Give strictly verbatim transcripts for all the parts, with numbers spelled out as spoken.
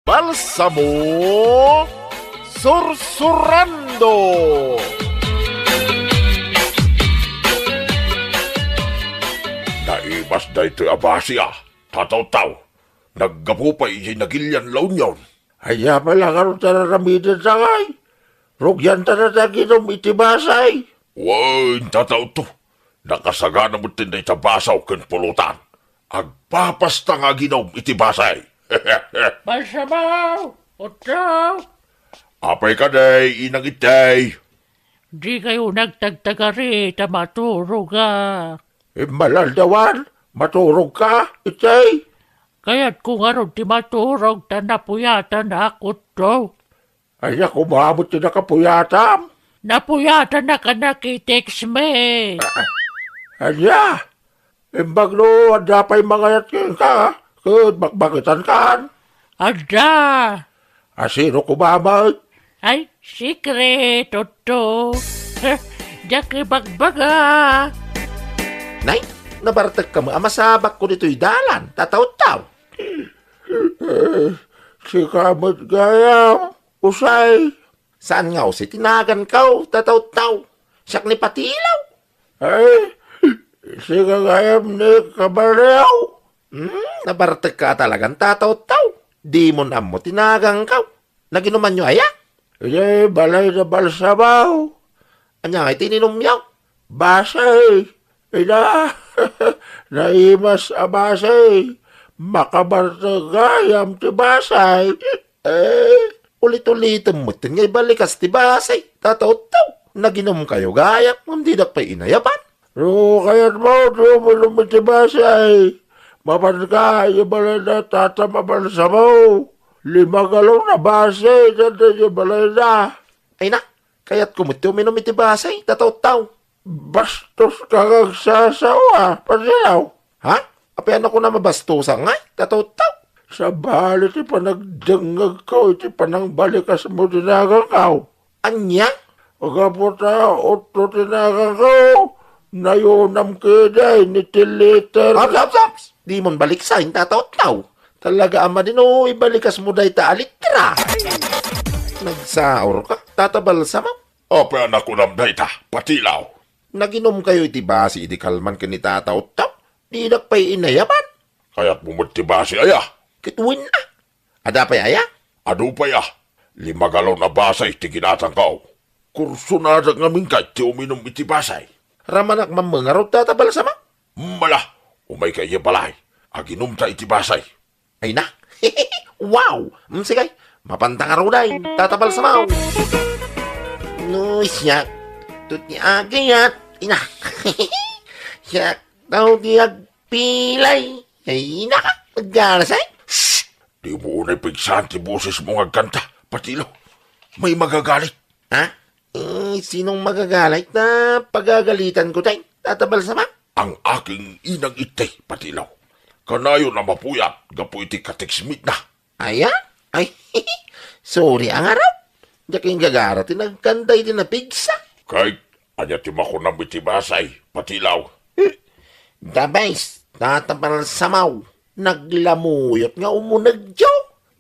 Balsamo Sursurando. Naimas daytoy a basi a, Tatawtaw. Naggapu pay idiay Nagilian, La Union. Ania pay la ngarud ti ar-aramidenta ngay? Rugianta ti aginum iti basi. Wen, Tatawtaw. Nakasagana metten dayta basaw ken pulutan. Agpapasta nga aginum iti basi. Balsamo! Utlo! Apay kadi, Inang Itay? Dikayo nagtagtagari ta maturogak. Immalaldawan, maturogka, Itay? Kayatko ngarud ti maturog ta napuyatanak, Utlo. Ania koma met ti nakapuyatam? Napuyatanak a nakitext met. Ania? Imbag no adda pay mangayat kenka, ket bakbaketankan. Adda. A sino koma met? Ay, secret, Utlo. Diak ibagbaga. Nay, nabartekka met a masabakko ditoy dalan, Tatawtaw. Eh, sika met gayam, Usay. Saan nga Usay ti naganko, Tatawtaw? Siak ni Patilaw. Ay, sika gayam ni Kabaryaw. Hmm, nabartekka a talagan, Tatawtaw. Dimon ammo ti naganko. Naginumanyo aya? Idiay balay da Balsamo. Ania ngay ti ininumyo? Basi. Ina, naimas a basi. Makabartek gayam ti basi. Eh, ulit-ulitem metten nga ibalikas ti basi, Tatawtaw. Naginumkayo gayam, ngem didak pay inayaban. No kayatmo ti uminum iti basi, mapanka idiay balay da Tata Mabalsamo. Lima galon a basi ti adda idiay balayna. Ay na, kayatko met ti uminum iti basi, Tatawtaw. Bastoska nga agsasawa, Patilaw. Ha? Apay a kunam a bastosak ngay, Tatawtaw? Sabali ti panagdengngegko iti panangbalikasmo ti naganko. Ania? Gapu ta utlo ti naganko, nayonam ketdi ni ti liter. Aps, aps, aps! Dimon baliksaen, Tatawtaw. Talaga a madi no ibalikasmo dayta a litra. Nagsaurka, Tata Balsamo. Apay a kunam dayta, Patilaw? Naginumkayo iti basi idi kalman ken ni Tatawtaw. Didak pay inayaban. Kayatmo met ti basi aya? Ket wen a. Adda pay aya? Adu pay a. Lima galon a basi ti ginatangko. Kursonadak ngamin kay ti uminum iti basi. Ramanak mammengarod, Tata Balsamo? Mala, umayka idiay balay. Aginumta iti basi. Ay na. Wow! Mm, sige. Mapanta ngaruden, Tata Balsamo. No, siak. Ket ti agayat. Ina. Siak. Tao ti agpilay. Ay, naka. Agganas, eh. Shh! Dimo unay pigsaan ti bosesmo nga agkanta, Patilaw. May magagalit. Ha? Eh, sinong magagalit ta pagagalitanko, tay? Tata Balsamo? Ang aking inang itay, Patilaw. Kanayon a mapuyat gapu iti katext meetna. Aya? Ay, sorry a ngarud. Diak inggagara ti nagkanta iti napigsa. Kay, ania ti makunam iti basi, Patilaw? The best, Tata Balsamo. Naglamuyot nga umunegyo.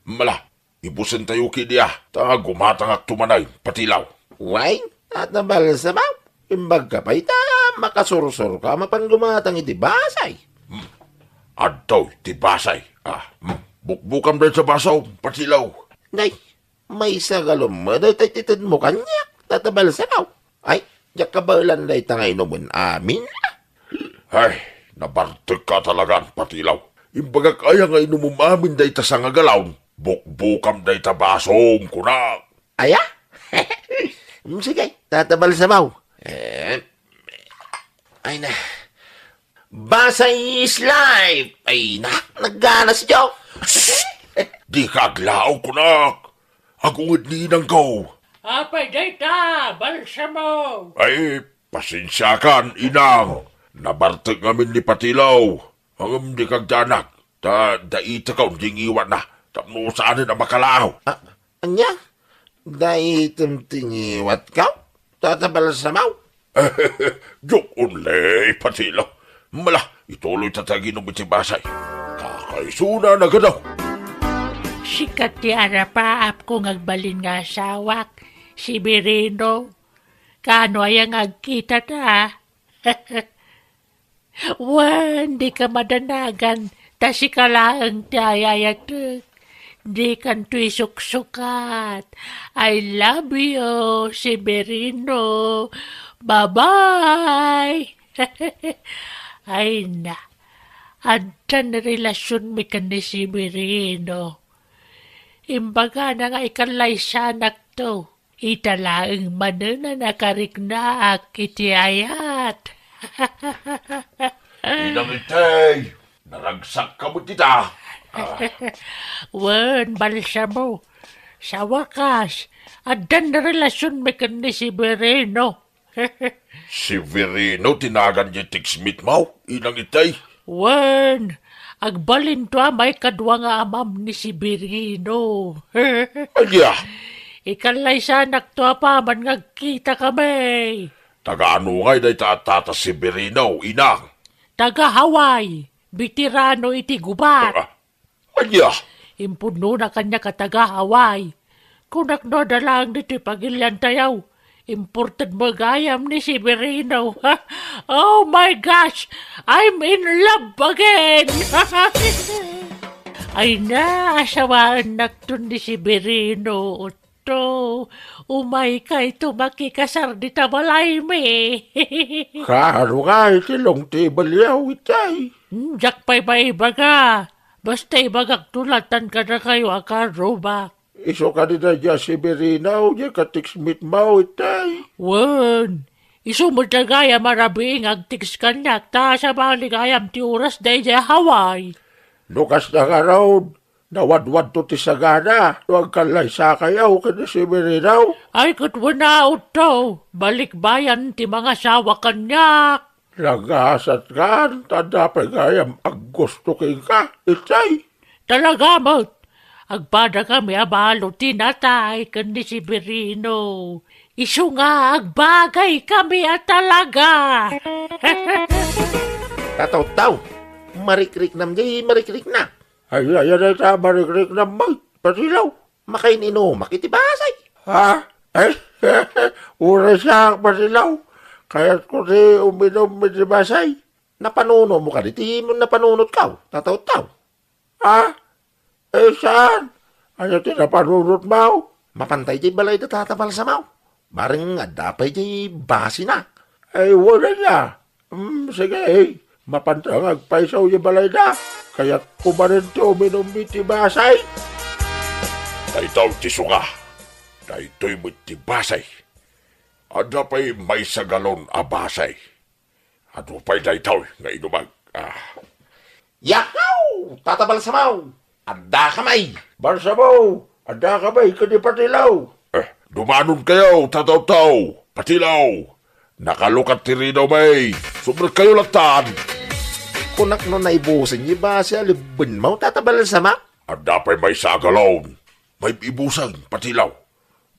Mala, ibusentayo ketdi a, ta gumatangakto manen, Patilaw. Wen, Tata Balsamo, imbagka pay ta makasursurka a mapan gumatang iti basi. Hmm. Adtoy ti basi. Ah, hmm. Bukbukam dayta baso, Patilaw. Nay, maysa galon met dayta itedmo kaniak, Tata Balsamo. Ay, diak kabaelan dayta nga inumen amin. Ay, nabartekka talagan, Patilaw. Imbagak aya nga inumem amin dayta sanga galon? Bukbukam dayta basom, kunak. Aya? Mm, sige, Tata Balsamo. Eh, ay na. Basi is life! Ay na, nagganas, Joe. Dika aglaog, kunak. Agunged ni inangko. Apay dayta, Balsamo? Ay, pasensiakan, inang. Nabartek ngamin ni Patilaw. Ngem dika agdanag, ta daitekon ti ngiwatna, tapno saanen a makalaaw. Ah, ania? Daitem ti ngiwatko, Tata Balsamo? Joke only, Patilaw. Mala, ituloyta ti aginom iti basi. Kakaisuna, nagadaw. Sika ti arapaapko nga agbalin nga asawak, Severino. Kaano aya nga agkitata? Wen, dika madanagan, ta sika laeng ti ayayatek. Dikanto isuksukat. I love you, Severino. Bye-bye. Ay na, adda ni relasionmi ken ni Severino. Imbagana nga ikallaysanakto. Ita laeng manen a nakariknaak iti ayat. Inang Itay, naragsakka met ita. Ah. Wen, balsamo. Sa wakas, addan relasionmi ken ni Severino. Severino ti nagan diay text mate-mo, Inang Itay? Wen, agbalinto a maikadua nga amam ni Severino. Ania? Ikallaysanakto apaman nga agkitakami. Taga ano ngay dayta a tata Severino, Inang? Taga Hawaii, beterano iti gubat. Ah, ania? Impudnona kaniak a taga Hawaii. Kunak no adda laeng ditoy pagiliantayo. Imported mo gayam ni Severino. Oh my gosh! I'm in love again! Ay na, asawaennakton ni Severino. Otto, umaykayto makikasar dita balaymi. Kaano nga iti long table-yo, itay? Hmm, diak pay maibaga. Basta ibagakto latan kadakayo a karrubak. Isu kadi daydiay a Severino, diay ka-text mate-mo, itay? Wen, isu met gayam a rabii nga agtext kaniak, ta sabali gayam ti oras daydiay Hawaii. No kasta ngarud, nawadwadto ti sagana no agkallaysakayo ken ni Severino. Ay, ket wen a, Otto, balikbayan ti mangasawa kaniak. Nagasatkan, ta adda pay gayam aggusto kenka, itay. Talaga met, agpadakami a balo ti natay ken ni Severino. Isu nga agbagaykami a talaga. Tataw-taw, marikriknam diay marikriknak. Ay, ay, ay, ay, ta, marikriknam met, Patilaw. Makain-inumak iti basay. Ha? Ay, uray siak, Patilaw. Kayatko ti uminum iti basay. Napanunomo kadi ti napanunotko, Tataw-taw? Ha? Eh, saan? Ania ti napanunotmo? Mapantay diay balay da Tata Balsamo. Bareng adda pay diay basina. Ay, wen aya. Hmm, sige, eh. Mapanta nga agpayso diay balayda. Kayatko manen ti uminum iti basay. Daytoy ti sunga. Daytoy met ti basay. Adda pay maysa galon a basay. Adu pay daytoy nga inumak. Ah. Yahoo! Tata Balsamo! Addakami! Balsamo! Addakami kadi Patilaw! Eh, dumanonkayo, Tataw-taw! Patilaw! Nakalukat ti rinawmi! Sumrekkayo latan! Kunak no naibusen diay basi a lebbenmo, Tata Balsamo? Adda pay maysa a galon. Maibusen, Patilaw.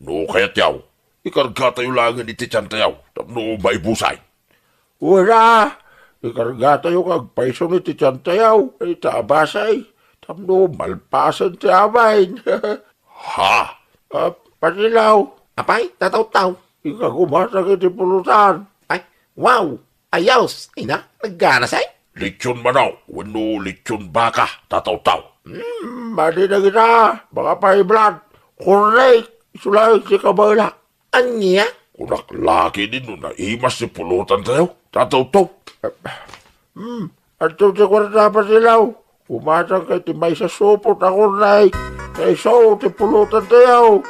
No kayatyo, ikargatayo laengen iti tiantayo tapno maibusen. Wen a, ikargatayo nga agpayson iti tiantayo, ita a basay, tapno malpasen ti amin. Ha? Ah, Patilaw. Apay, Tataw-taw? Ika gumatang iti pulutan. Ay, wow! Ayos! Ay na, nagganasay? Lechon manok, wenno lechon baka, Tataw-taw. Hmm, madi dagita, baka pay blood. Correct! Isu laeng ti kabaelak. Ania? Kunak la ketdin no naimas ti pulutantayo, Tataw-taw. Hmm, adto ti kuarta, Patilaw. Kumatangka iti maysa supot a kornek. Kayso ti pulutantayo.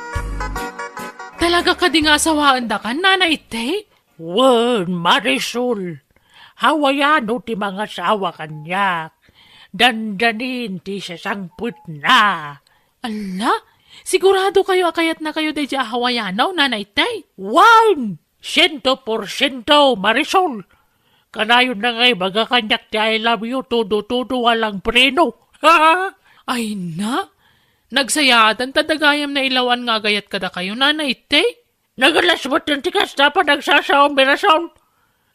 Talaga kadi nga asawaendakan, Nana Itay? Wen, Marisol. Hawaiano ti mangasawa kaniak. Dandanin ti sasangpetna. Alla, siguradokayo a kayatnakayo daydiay a Hawaiano, Nana Itay? Wen! Siento porsiento, Marisol! Kanayonna nga ibaga kaniak ti I love you todo-todo, walang preno. Ay na! Nagsayaatan ta dagayam nailaw-an nga agayat kadakayo, Nana Itay? Nagalas met ti kasta a panagsasao, Marisol.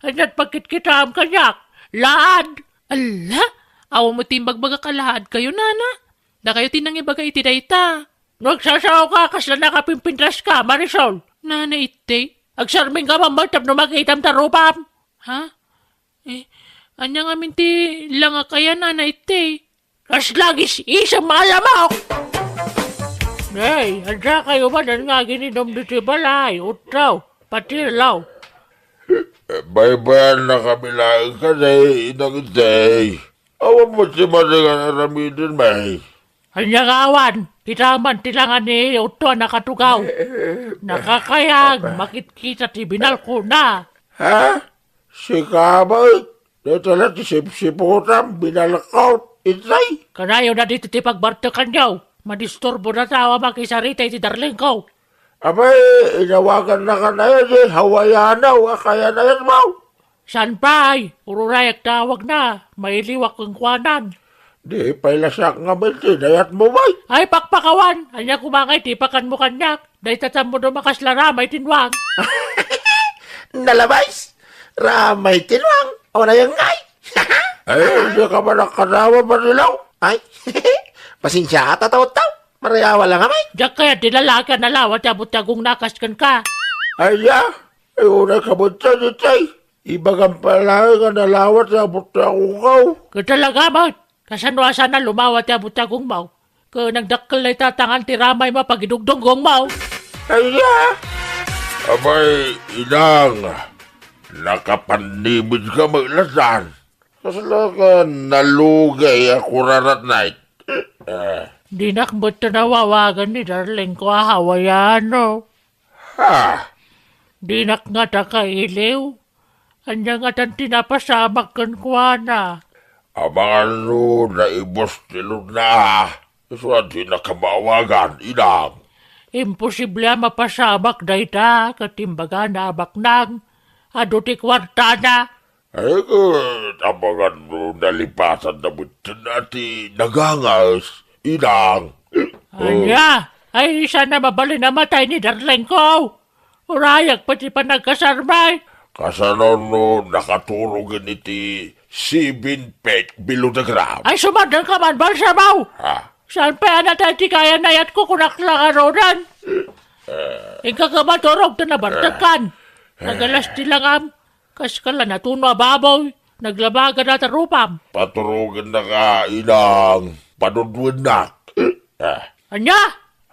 Ania ti pagkitkitaem kaniak? Laad! Alla! Awan met ti imbagbagak a laadkayo, Nana. Dakayo ti nangibaga iti dayta. No agsasaoka, kasla nakapimpintraska, Marisol. Nana Ittey? Agsarmingka man met tapno makitam ta rupam. Ha? Eh, ania ngamin ti langak aya, Nana Ittey? Kasla gis-isem a lamok! Nay, ania kayo man nga agin-inom ditoy balay, utraw, patilaw? Baybayanna kami laeng kadi, Inang Ittey. Awan met ti madingan aramiden, may. Ania nga awan? Kita man ti langa ni Utto a nakatugaw. Nakakayag, makitkita ti binalkona. Ha? Sika met? Dayta la ti sipsiputam, binalkot, itay. Kanayon a ditoy ti pagbartekanyo. Madisturbo na ta a makisarita iti darlingko. Apay, inawagannaka aya di Hawaiano a kayanayatmo? Saan pay? Ururayak ta awagna. Mailiwak kenkuanan. Di pay la siak ngamin ti dayatmo, bay. Ay, pakpakawan! Ania koma ngay ti ipakanmo kaniak? Dayta tammo no makasla ramay ti nuang. Nalabay! Ramay ti nuang! Awan aya ngay! Ay, di ka man nakadawa, Barilaw? Ay, pasensia, tataw-taw. Marayawa lang, amay. Diak kayat ti lalaki a nalawa ti abut ti agongna a kas kenka. Ay, ya. Ay, unay ka met, itay. Ibagam pay laeng a nalawa ti abut ti agongko. Ket talaga met. Kasano a saan a lumawa ti abut ti agongmo? Ket nagdakkel la ita tangan ti ramaymo a pagidugdunggongmo. Ay, ya. Apay, Inang, nakapannimidka met latta. Kasla ka nalugay a kuraratnay? Eh. Dinak met ta nawawagan ni darlingko a Hawaiano. Ha? Dinak ngata kailiw. Ania ngatan ti napasamak kenkuana? Amangan no naibus ti luna. Isu a dinaka maawagan, Inang. Imposible a mapasamak dayta, ket imbagana a baknang. Adu ti kuartana. Ay, ket amangan no nalipatanna metten a ti nagangas, Inang. Ania? Ay, saan a mabalin a matay ni darlingko? Urayak pay ti panagkasarmay. Kasano no nakaturogen iti seven pek below the ground? Ay, sumardenka man, balsamo! Ha? Saan pay a natay ti kayanayatko, kunak la ngaruden? Eh. Inka ka maturog ta nabartekkan. Eh. Nagalas ti langam. Kaskala natuno a baboy, naglabaga data rupam. Paturogennaka, Inang, padudwennak. Ah. Ania?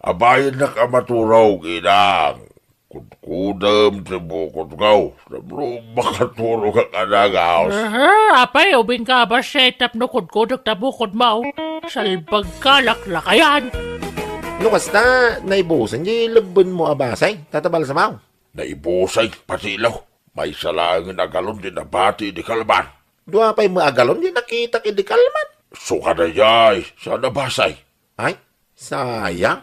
Abayennak a maturog, Inang. Kudkudem ti bukodko. Tapno makaturogak a nagaus. Aha, apay, ubingka a bassit tapno kudkudek ta bukodmo. Salbagka laklakayan. No kasta, naibusen ti lebbenmo a basay, Tata Balsamo? Naibusen, Patilo. Maysa laengen a galon ti nabati idi kalman. Dua pay met a galon ti nakitak idi kalman. Isu kadayay, saan a basay. Ay, sayang.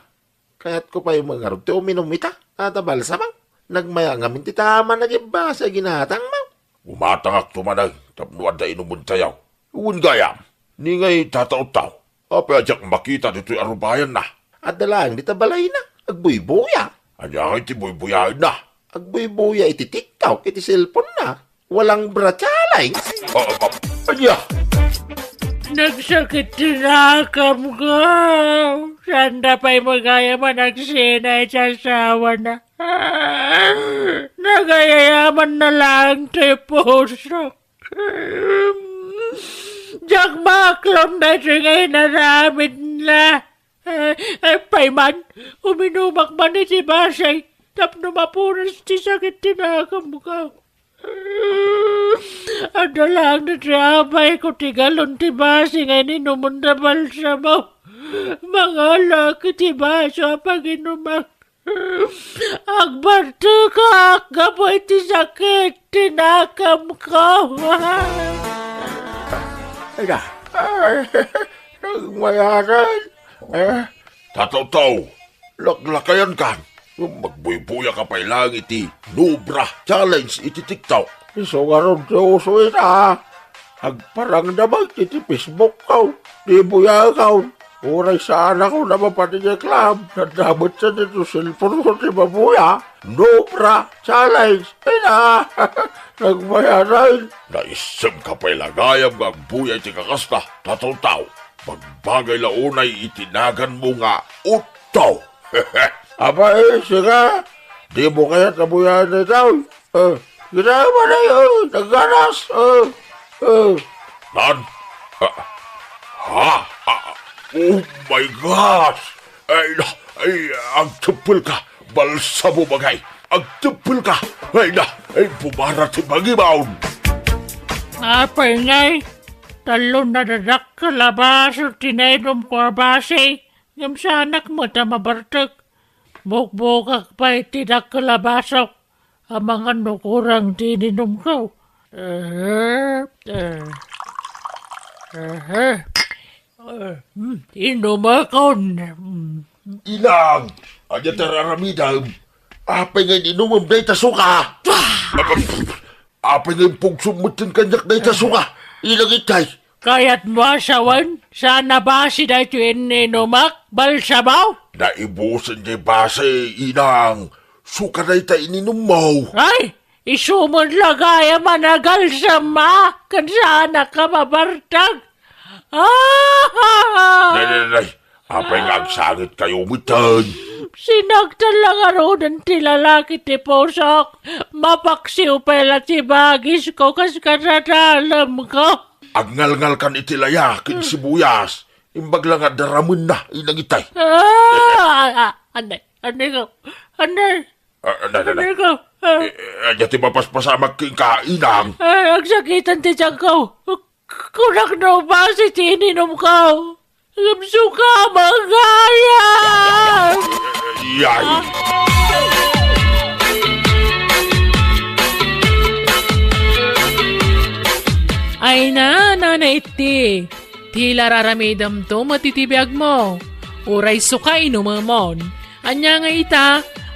Kayatko pay met ngarud ti uminum ita, Tata Balsamo. Nagmaya ngamin ti tama nagibbasay a ginatangmo. Gumatangakto manen tapno adda inumentayo. Wen gayam, ni ngay tataotaw. Apay a diak makita ditoy arubayanna? Adda laeng dita balayna, agbuybuya. Ania ngay ti buybuyaenna? Agbuybuya iti TikTok iti cellphone-na. Walang bra challenge. Ah, ah, ania? Nagsakit ti nakamko. Sanda pay met gayam a nagsina iti asawana. Nagayayamanna laeng ti pusok. Diak maaklom daytoy nga inaramidna. Ay, ay, pay man, uminumak man iti basay tapno mapunas ti sakit ti nakamko. Adda laeng daytoy a abayko ti galon ti basi nga ininumon da Balsamo. Mangalak iti baso a paginumak. Agbartekak gapu iti sakit ti nakamko. Ay, ay, nagmayaran. Eh? Tataw-taw, laklakayankan. Ngem agbuybuya ka pay laeng iti No Bra Challenge iti TikTok. Isu ngarud ti uso ita. Agparang da met iti Facebook-ko. Di buyaekon. Uray saanakon a mapadi nga club, nadamot sa dito cellphone-ko ti mabuya. No Bra Challenge. Ay na! Nagmayaran. Naisem ka pay la gayam nga agbuya iti kakasta, tataw-taw. Pagbagay la unay iti naganmo nga utto. Apay, sika, dimo kayat a buyaen daytoy? Eh, ginawa na yun, nagganas. Eh, eh. Nan? Ah, ha? Ah, oh my gosh! Ay, na, ay, agteppel ka, Balsamo bagay. Agteppel ka. Ay, na, ay, bumara ti pangibaon. Apay, nay, tallo nadadakkel a baso ti nainumko a basi, ngem saanak met a mabartek. Bukbukak pay ti dakkel a basok. Amangan no kurang ti ininumko. Eh, eh, eh, eh, hmm, inumekon. Hmm. Inang, ania ti ar-aramidem? Apay nga ininumem dayta suka? Ah! Apay nga impugsom metten kaniak dayta suka? Inang itay. Kayatmo a sawen? Saan a basi daytoy ininumak, Balsamo? Naibusen ti basi, inang. Suka dayta ininummo. Ay, isu met la gayam a nagalsem a ken saanak a mabartek. Ah! Nay, nay, nay. Apay nga agsangitkayo metten? Sinagtan la ngaruden ti lalaki ti pusok. Mapaksiw pay la ti bagisko kas kadadalemko. Agngalngalkan iti laya ken sibuyas. Imbag la nga daramenna, inang itay. Ah, ah, ah, anay, anay ko, anay, Ah, anay, anay, anay. Anay ko, ah. Eh, eh, ania ti mapaspasamak kenka, inang? Ah, agsakitan ti tiangko. Kunak no basi ti ininumko. Ngem suka, mangayam! Yay! Ay na, Nanay Itti, ti la ar-aramidemto met iti biagmo. Uray suka inumemon. Ania nga ita,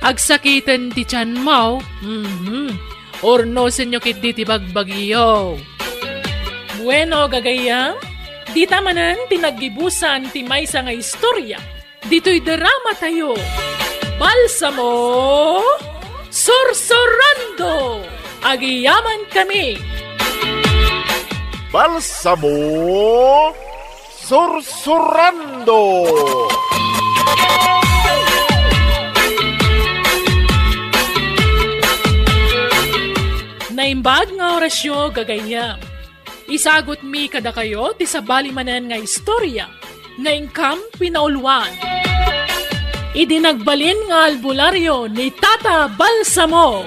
agsakiten ti tianmo? Mhm. Urnosenyo ketdi ti bagbagiyo. Bueno, gagayyem, dita manen ti naggibusan ti maysa nga istoria ditoy drama tayo, Balsamo Sursurando. Agyamankami. Balsamo Sursurando. Naimbag nga orasyo, gagayyem. Isagutmi kadakayo ti sabali manen nga istoria nga inkam pinauluan. Idi nagbalin nga albularyo ni Tata Balsamo,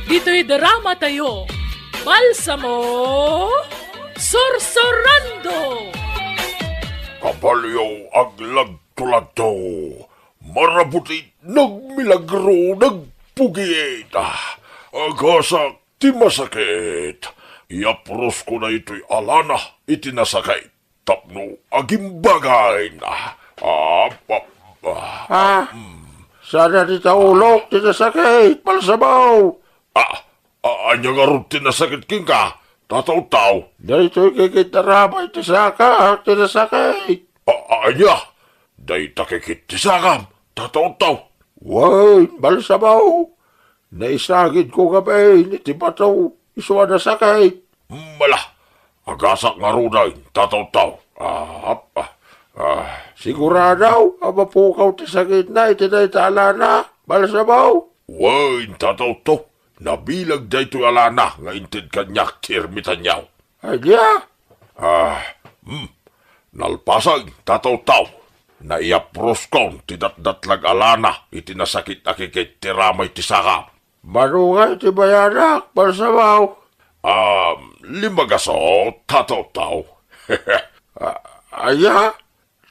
ditoy drama tayo, Balsamo Sursurando! Kabalio aglagtulagto, marabutit nagmilagro nagpugiit. Agasak ti masakit. Iyaprosko daytoy a lana iti nasakit tapno agimbagayen. Ah, pa, pa, Ah, mm. Saan a dita ulok ti nasakit, Balsamo? Ah, a-, ania ngarud ti nasakit kenka, Tata Taw? Daytoy kikit a ramay ti saka ti nasakit. A-, a-, ania? Dayta kikit ti sakam, Tata Taw? Wen, Balsamo. Naisagidko ngamin iti bato, isu a nasakit. Mala, agasak ngaruden, Tata Taw. Ah, ah, ah. Sigurado a mapukaw ti sakitna iti dayta a lana, Balsamo? Wen, Tata Taw. Nabileg daytoy a lana nga inted kaniak ti ermitanyo. Ania? Ah, hmm. Nalpasen, Tata Taw. Naiyaproskon ti datdatlag a lana iti nasakit a kikit ti ramay ti saka. Mano ngay ti bayadak, Balsamo? Um, lima gaso, Tata Taw. Ah, aya?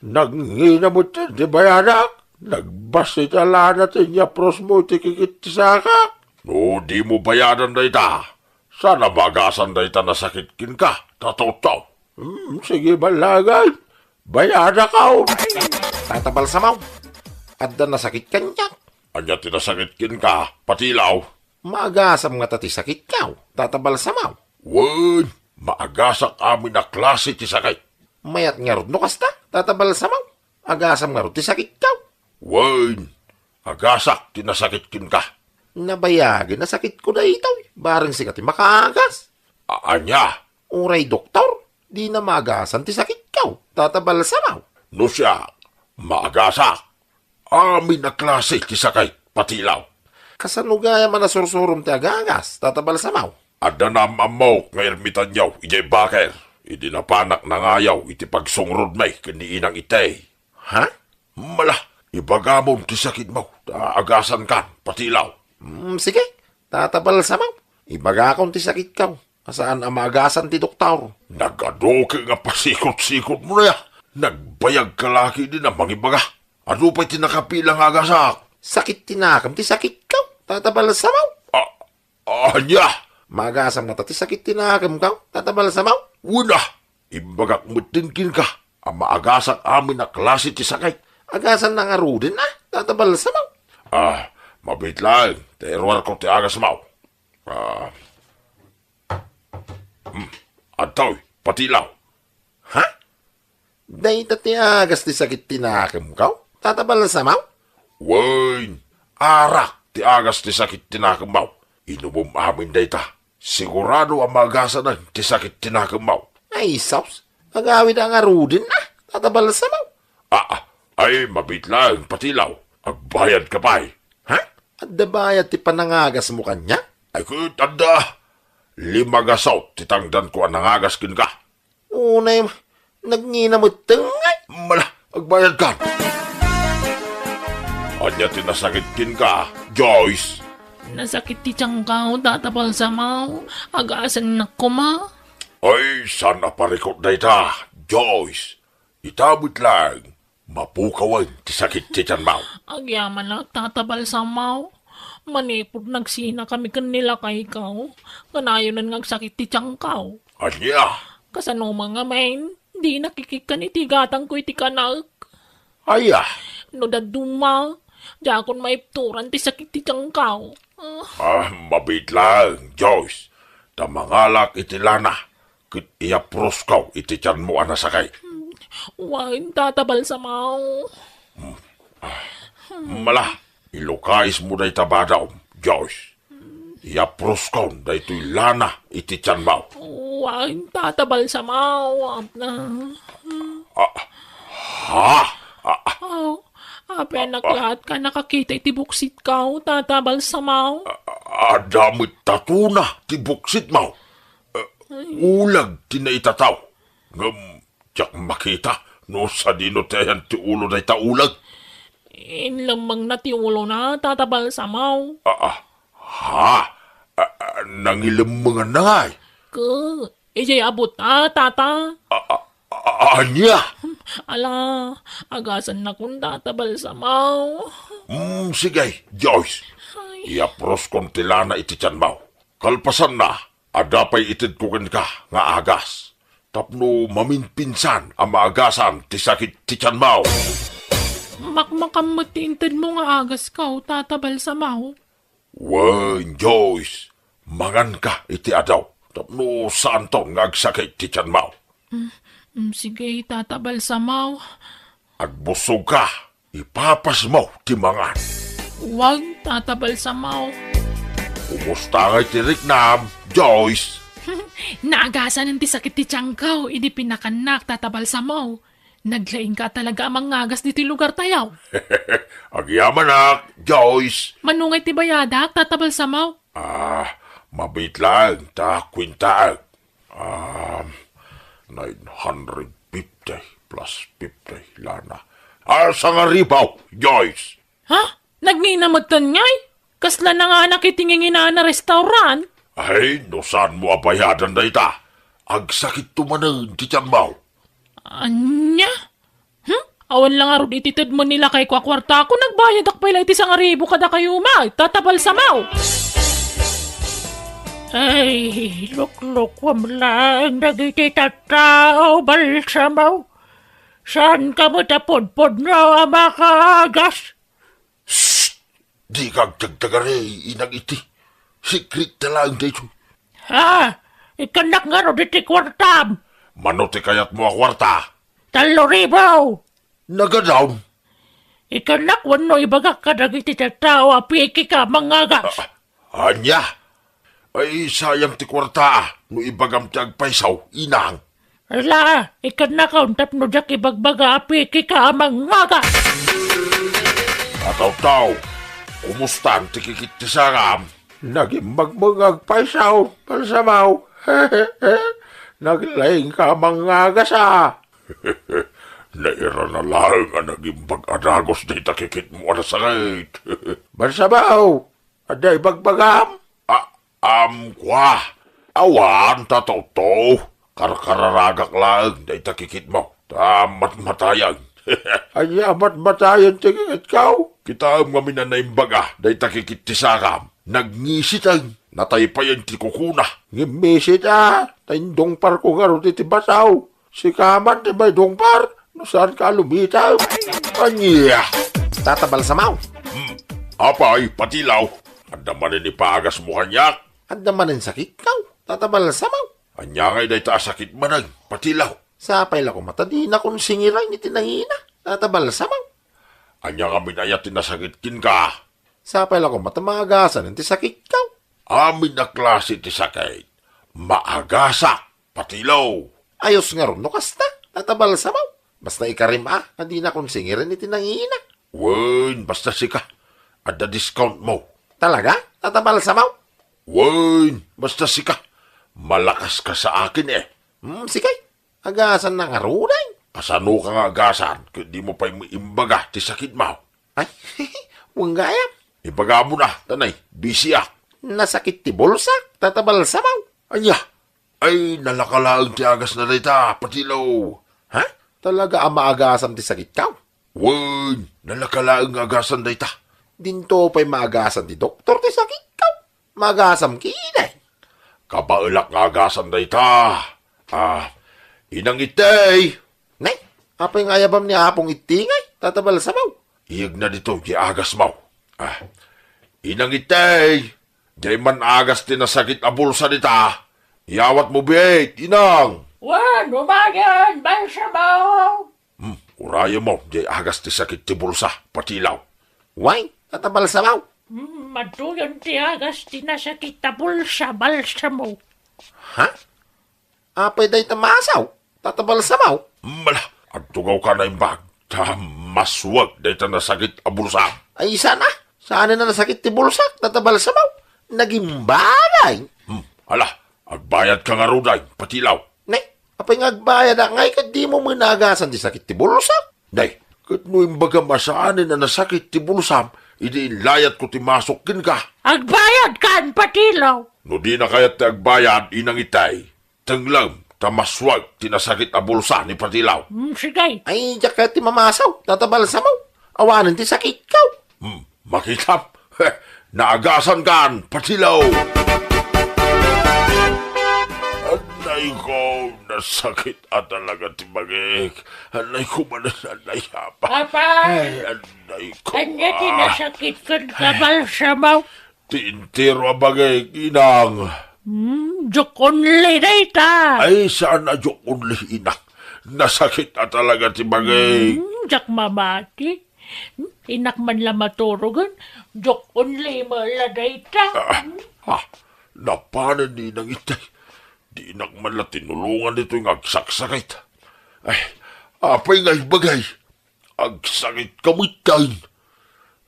Nangina met ti bayadak? Nagbassit a lana ti inyaprosmo iti kikit ti saka? No dimo bayadan dayta, saan a maagasan dayta nasakit kenka, Tata Taw. Hmm, sige, ballagay. Bayadak, aw. Tata Balsamo, adda nasakit kaniak. Ania ti nasakit kenka, Patilaw? Maagasam ngata ti sakitko, Tata Balsamo? Wen, maagasak amin a klase ti sakit. Mayat ngarud no kasta, Tata Balsamo? Agasam ngarud ti sakitko? Wen, agasak ti nasakit kenka. Nabayagen a sakitko daytoy, bareng sika ti makaagas. A-, ania? Uray doktor, dina maagasan ti sakit. sakitkaw, Tata Balsamaw? No siak, maagasak. Amin a klase ti sakit, patilaw. Kasano gayam a nasursurom ti agagas, Tata Balsamaw? Adda naam-ammok nga ermitanyo idiay baker, idi napanak nangayaw iti pagsungrodmi ken ni Inang Itay. Ha? Mala, ibagamon ti sakitmo, ta agasankan, patilaw. Hmm, sige, Tata Balsamaw. Ibagakon ti sakitkaw, a saan a maagasan ti doktor. Nagaduke nga pasikot-sikotmo na ya. Nagbayagka la ketdin a mangibaga. Adu pay ti nakapila nga agasak? Sakit ti nakem ti sakitkaw, Tata Balsamaw. A-, ania? Maagasam ngata ti sakit ti nakemkaw, Tata Balsamaw? Wen a, imbagak metten kenka a maagasak amin a klase ti sakit. Agasanna ngaruden a, Tata Balsamaw. Ah, mabiit laeng, ta iruarko ti agasmaw. Ah, hmm, adtoy, patilaw. Ha? Dayta ti agas ti sakit ti nakemkaw, Tata Balsamaw? Wen, arak ti agas ti sakit ti nakemmaw. Inumom amin dayta. Sigurado a maagasanen ti sakit ti nakemmaw. Ay, sus, agawid a ngaruden a, Tata Balsamaw. Ah, ah, ay, mabiit laeng, patilaw. Agbayadka pay. Ha? Adda bayad ti panangagasmo kaniak? Ay, ket adda. Lima gasut ti tangdanko a nangagas kenka. Unay, nagngina metten ngay. Mala, agbayadkan. Ania ti nasakit kenka, Joyce? Nasakit ti tiangko, Tata Balsamaw. Agasennak koma. Ay, saan a parikut dayta, Joyce? Ita met laeng, mapukawen ti sakit ti tianmaw. Agyamanak, Tata Balsamaw. Manipud nagsinakami ken ni lakayko, kanayonen nga agsakit ti tiangko. Ania? Kasano man ngamin, di nakikikkan iti gatangko iti kanek. Aya? No dadduma, diakon maipturan ti sakit ti tiangko. Ah. Ah, mabiit laeng, Joyce. Ta mangalak iti lana, ket iyaprosko iti tianmo a nasakit. Wen, Tata Balsamaw. Mala, ilukaismo dayta badom, Joyce. Iyaproskon daytoy lana iti tianmo. Wen, Tata Balsamaw. Ah, ha? Ah, ah. Oh, apianak laat ka nakakita iti buksitko, Tata Balsamaw. Ah, adda met tatuna ti buksitmo. Eh, uleg ti naitataw. Ngem diak makita no sadino ti ayan ti ulo dayta uleg. Inlemmengna ti ulona, Tata Balsamaw. Ah, ah, ha? Ah, ah, nangilemmenganna ngay? Ket, idiay abut a, Tata. Ah, ah, ah, ania? Ala, agasannakon, Tata Balsamaw. Mm, sige, Joyce. Ay. Iyaproskon ti lana iti tianmo. Kalpasanna, adda pay itedko kenka nga agas, tapno maminpinsan a maagasan ti sakit ti tianmo. Makmakam met ti intedmo nga agasko, Tata Balsamaw. Wen, Joyce, manganka iti adu, tapno saanton nga agsakit ti tianmo. Mm, mm, sige, Tata Balsamaw. Agbussogka, ipapasmo ti mangan. Wen, Tata Balsamaw. Kumusta ngay ti riknam, Joyce? Naagasanen ti sakit ti tiangko idi pinakannak, Tata Balsamaw. Naglaingka talaga a mangagas ditoy lugartayo. Agyamanak, Joyce. Mano ngay ti bayadak, Tata Balsamaw? Ah, mabiit laeng ta kuentaek. Um, nine hundred fifty plus fifty lana. Ah, sangaribu, Joyce. Ha? Nagngina metten ngay? Kasla nanganak iti nginginana restaurant? Ay, no saanmo a bayadan dayta, agsakitto manen ti tianmo. Ania? Hmm? Awan la ngarud iti tedmen ni lakayko a kuarta, ket nagbayadak pay la iti sangaribu kadakayo met, Tata Balsamaw. Ay, luklukuam laeng dagiti tattao, Balsamaw. Saanka met a pudpudno a makaagas? Shh! Dika agtagtagari, Inang Iti. Secret ta laeng daytoy. Ha? Ikkannak ngarud iti kuartam. Mano ti kayatmo a kuarta? Tallo ribu. Nagadam. Ikkannak wenno ibagak kadagiti tattao a pikika mangagas. Ah, ania? Ay, sayang ti kuarta, ah, no ibagam ti agpayso, Inang. Ala, ikannakon tapno diak ibagbaga a pekeka a mangngagas. Ataw-taw, kumustan ti kikit ti saram? Nagimbag met nga agpaysaw, Balsamaw. Naglaingka a mangngagas a. Nairana laeng a nagimbag a dagus dayta kikitmo a nasakit. Balsamaw, adda ibagbagam? A-, am, kua. Awan, Ataw-taw. Karkararagak laeng dayta kikitmo. Ta matmatayen. Ania a matmatayen ti kikitko? Kitaem ngamin a naimbaga dayta kikit ti saram. Nagngisiten. Nataypayen ti kukuna. Ngimmisit a, ta indungparko ngarud iti basaw. Sika man ti maidungpar, no saanka a lumitem. Ania? Tata Balsamaw. Hmm. Apay, Patilaw? Adda manen ipagasmo kaniak? Adda manen sakitko, Tata Balsamaw. Ania ngay dayta a sakit manen, Patilaw? Sapay la koma ta dinakon singiren iti nangina, Tata Balsamaw. Ania ngamin aya ti nasakit kenka? Sapay la koma ta maagasan ti sakitko. Amin a klase ti sakit, maagasak, Patilaw. Ayos ngarud no kasta, Tata Balsamaw. Basta ikarim a, a dinakon singiren iti nangina. Wen, basta sika. Adda discountmo. Talaga, Tata Balsamaw? Wen, basta sika. Malakaska sa akin e. Hmm, sige. Agasannak ngaruden. Kasanoka nga agasan ket dimo pay imbaga ti sakitmo? Ay, wen gayam. Ibagamon a, ta nay, busyak. Nasakit ti bulsak, Tata Balsamaw. Ania? Ay, nalaka laeng ti agasna dayta, Patilaw. Ha? Talaga a maagasam ti sakitko? Wen, nalaka laeng nga agasan dayta. Dinto pay maagasan ti doktor ti sakitko. Maagasam ketdi. Kabaelak nga agasan dayta. Ah, Inang Itay. Nay, apay nga ayabam ni Apong Itay ngay, Tata Balsamaw? Iyegna ditoy ti agasmo. Ah, Inang Itay. Diay man agas ti nasakit a bulsa dita. Iyawatmo biit, Inang. Wen, umagen, Balsamaw. Hmm, urayemmo, diay agas ti sakit ti bulsa, Patilaw. Wen, Tata Balsamaw. Hmm, adtoyen ti agas ti nasakit a bulsa, Balsamaw. Ha? Apay dayta masaw, Tata Balsamaw? Mala, agtugawka naimbag, ta maswek dayta nasakit a bulsa. Ay, saan a? Saanen a nasakit ti bulsak, Tata Balsamaw? Nagimbalay. Hmm, ala, agbayadka ngaruden, Patilaw. Ne, apay nga agbayadak ngay ket dimo met naagasan ti sakit ti bulsak? Nay, ket no imbagam a saanen a nasakit ti bulsam, idi inlayatko ti masok kenka. Agbayadkan, Patilaw. No dina kayat ti agbayad, Inang Itay, tenglem ta maswek ti nasakit a bulsa ni Patilaw. Hmm, sige. Ay, diak kayat ti mamasaw, Tata Balsamaw. Awanen ti sakitko. Hmm, makitam. Naagasankan, Patilaw. Anay ko, nasakit a talaga ti bagik. Anay ko manen, anay, apay. Apay. Ay, anay ko. Ania ti nasakit kenka, Balsamaw? Ti entero a bagik, Inang. Hmm, joke only dayta. Ay, saan a joke only, Inang. Nasakit a talaga ti bagik. Hmm, diak mamati. Hmm, innak man la maturogen. Joke only met la dayta. Ah, ah, napanen ni Inang Itay. Dinak man la tinulongan ditoy nga agsaksakit. Ay, apay nga ibagay? Agsakit ka met, Tay.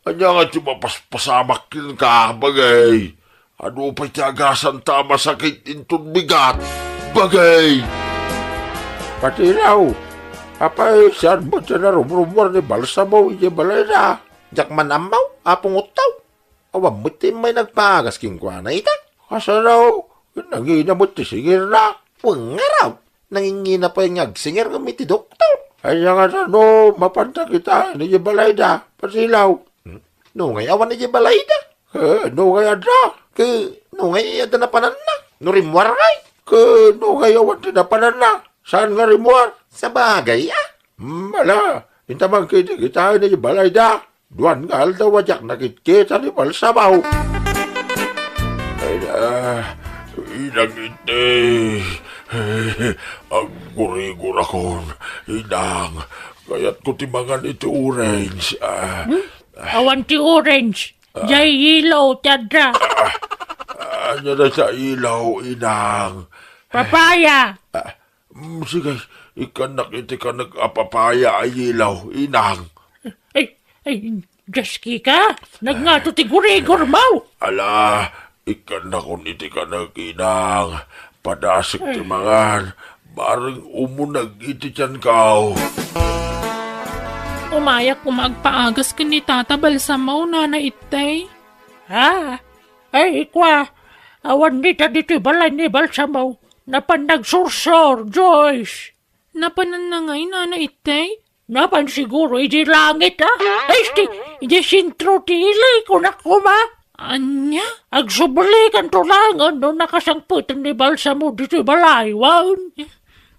Ania nga ti mapaspasamak kenka, bagay? Adu pay ti agasanta a masakit inton bigat, bagay? Patilaw, apay, saan met ti narumrumuar ni Balsamo idiay balayda? Diak man ammo, Apong Uttaw. Awan met ti immay nagpaagas kenkuana ita. Kasano? Nangina met ti singirna. Wen ngarud, nangingina pay nga agsinger ngem iti doktor. Ania ngata no mapanta kitaen idiay balayda, Patilaw? Hmm? No ngay awan idiay balayda? Eh, no ngay adda? Ket no ngay adda napananna? No rimmuar ngay? Ket no ngay awan ti napananna? Saan nga rimmuar? Sabagay a. Hmm, ala, inta man ketdi kitaen idiay balayda. Duan nga aldaw a diak nakitkita ni Balsamo. Ay na, Inang Itay. Aggurigurakon, Inang. Kayatko ti mangan iti orange. Ah. Hmm? Awan ti orange. Ah. Diay yelo ti adda. Ah, ania dayta yelo, Inang? Papaya. Ah, Mm, sige, ikkannak iti kaneg a papaya a yelaw, inang. Ay, ay, Dios, Kika, nagngato ti gurigor mo. Ala, ikkannakon iti kaneg, inang. Padasek ti mangan, bareng umuneg iti tianko. Umayak koma agpaagas ken ni Tata Balsamo, Nana Ittay. Ha? Ay, ikua, awan dita ditoy balay ni Balsamo. Napan nagsursor, Joyce. Napananna ngay, Nana Ittay? Napan siguro idiay langit, a? Ay, iti, idiay sentro ti ili, kunak koma. Ania? Agsublikanto laengen no nakasangpeten ni Balsamo ditoy balay, wen? Eh,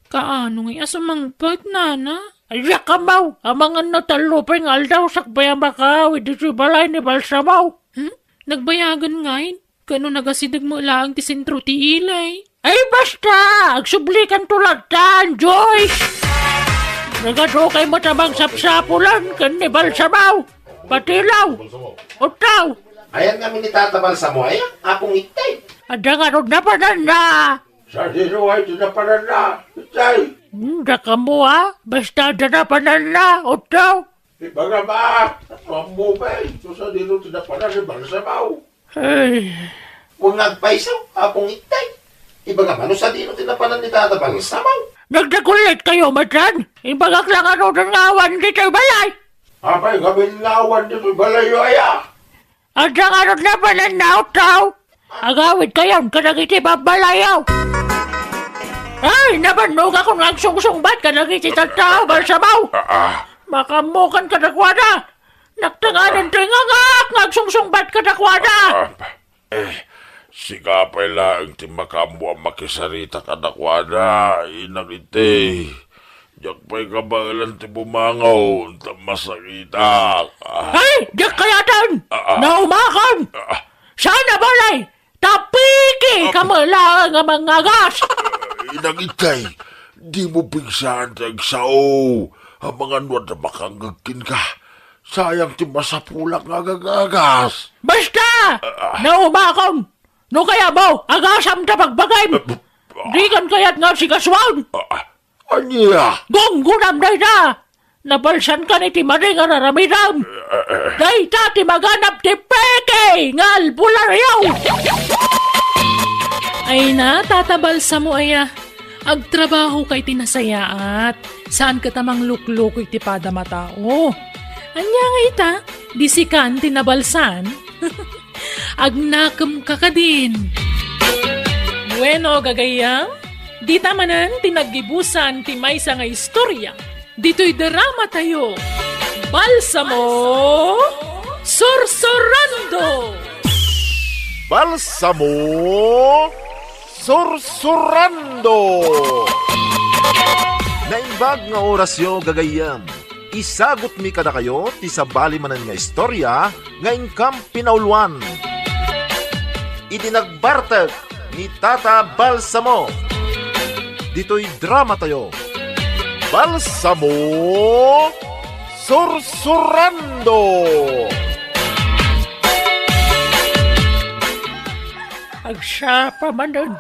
kaano ngay a sumangpet, Nana? Ay, diak ammo, amangan no tallo pay nga aldaw sakbay a makaawid ditoy balay ni Balsamo. Hmm? Nagbayagan ngay? Ken no nagasideg met laeng ti sentro ti ili. Ay, basta! Agsublikanto lattan, Joyce! Nagadu kay met a mangsapsapulan ken ni Balsamo. Patilaw! Utaw! Ayan kami ni Tata Balsamo, aya, Apong Ittay. Adda ngarud napananna. Sadino ngay ti napananna, Ittay? Hmm, dakamo, a? Basta adda napananna, utaw. Ibagam a, no ammo pay, no sadino ti napanan ni Balsamo. Ay. Wen nga agpayso, Apong Ittay. Ibagam a no sadino ti napanan ni Tata Balsamo. Nagdagulit kayo, matan? Ibagak la ngaruden nga awan ditoy balay. Apay ngamin nga awan ditoy balayyo, aya? Adda ngarud napananna, utaw. Agawid kayon kadagiti babbalayyo. Ay, nabannogakon nga agsungsungbat kadagiti tattao, Balsamo. Ah, ah. Makaammokan kadakuada. Naktanganen ti ngangak nga agsungsungbat kadakuada. Ah, eh, sika pay laeng ti makaammo a makisarita kadakuada, Inang Ittay. Diak pay kabaelan ti bumangon, ta masakitak. Ah. Ay, diak kayaten! Ah, ah. Naumakon! Ah, ah. Saan a balay? Tapiki Ah. ka met laeng a mangagas! Inang Ittay, dimo pigsaan ti agsao. Amangan no adda makangngeg kenka. Sayang ti masapulak nga agagagas. Basta! Ah, ah. Naumakon! No kayatmo, agasam ta bagbagim! Ah, ah. Dikan kayat nga asikasuon! Ah, ah. Ania? Gunggonam dayta! Nabalsankan iti madi nga raramidem! Dayta ti maganab ti peke nga albularyo! Ay na, Tata Balsamo aya. Agtrabaho ka iti nasayaat. Saan ka ta manglukloko iti padam a tao. Ania nga ita? Di sikan ti nabalsan? Agnakem ka kadin. Bueno, gagayyem, dita manen ti naggibusan ti maysa nga istorya ditoy drama tayo, Balsamo Sursurando! Balsamo Sursurando! Naimbag nga orasyo, gagayyem. Isagutmi kadakayo ti sabali manen nga istorya nga inkam pinauluan. Idi nagbartek ni Tata Balsamo. Ditoy drama tayo, Balsamo Sursurando! Agsapa manen